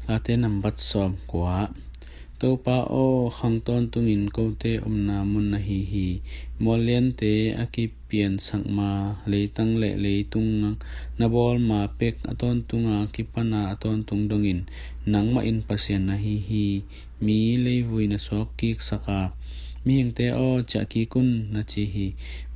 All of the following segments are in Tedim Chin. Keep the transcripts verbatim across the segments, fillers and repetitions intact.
Late nambat sawm kua. Topa aw, khang tawntungin kote omna mun na hi hi. Mualliante a kipiansak ma, leitang le leitung na bawl ma pek, a tawntunga kipana a tawntung dongin nangmah in Pasian na hi hi. Mi leivui na suak kiksak a, mihingte aw, ciah kik un, na ci hi.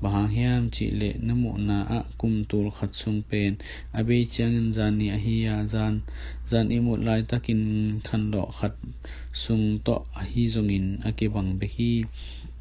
Bang hang hiam cihleh na muhna ah kum tul khat sung pen a bei ciangin zan ni ahi a, zan, zan i mut laitakin khanlawh khat sung tawh ahi zongin a kibang bek hi.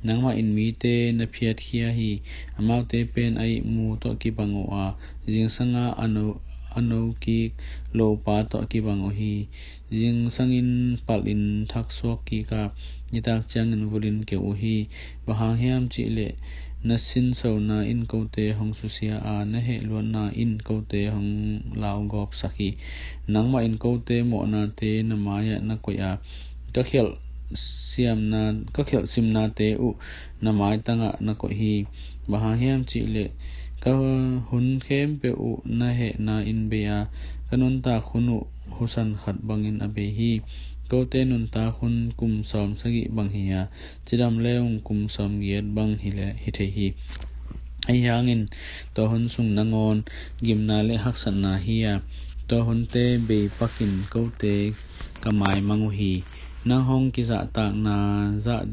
Nangmah in mite na phiatkhia hi. Amaute pen a ihmu tawh kibang uh a, zingsanga a no, a no kik lopa tawh kibang uh hi. Zingsangin palhin thaksuak kik a, nitak ciangin vulhin keuh uh hi. Bang hang hiam cihleh na sinsona in kote hong susia a, na hehluatna in kote hong laugawpsak hi. Nangmah in kote mawhnate na mai-ah na koih a, ka khialh siamna, ka khialh simnate uh na maitangah na koih hi. Bang hang hiam cihleh ka hun khempeuh uh na hehna in bei a, ka nuntak hun uh husan khat bangin a bei hi. Kote nuntak hun kum sawm sagih bang hi a, cidam le ung kum sawm giat bang hi le hi thei hi. Ahi hangin tua hun sung nangawn gimna le haksatna hi a, tua hunte bei pakin kote ka maimang uh hi. Nang hong kizahtakna zah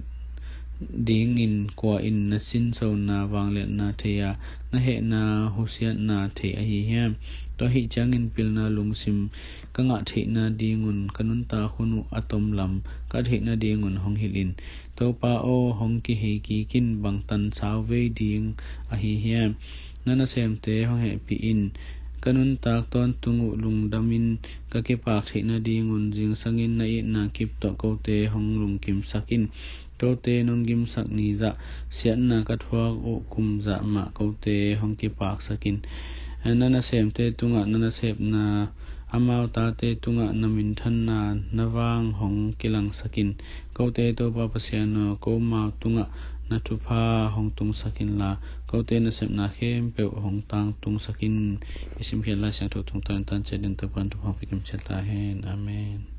dingin kua in na sinsona vangliatna thei a, na hehna husiatna thei ahi hiam? Tua ahih ciangin pilna lungsim ka ngah theihna dingun ka nuntak hun uh a tomlam ka theihna dingun hong hilh in. Topa aw, hong kihei kik in, bang tan sauvei ding ahi hiam? Na nasemte hong hehpih in. Ka nuntak tawntung uh lungdamin ka kipak theihna dingun zingsangin na itna kip tawh kote hong lungkimsak in. Kote nong gimsak ni zah siatna ka thuak uh kum zah mah kote hong kipaksak in. Na nasemte tungah na nasepna, amau tate tungah na minthanna na vang hong kilangsak in. Kote Topa Pasian aw, komau tungah na thupha hong tungsak inla, kote nasepna khempeuh hong tangtungsak in. I simkhiat Lai Siangtho tungtawn tan ciat in Topa in thupha hong pia kim ciat ta hen. Amen.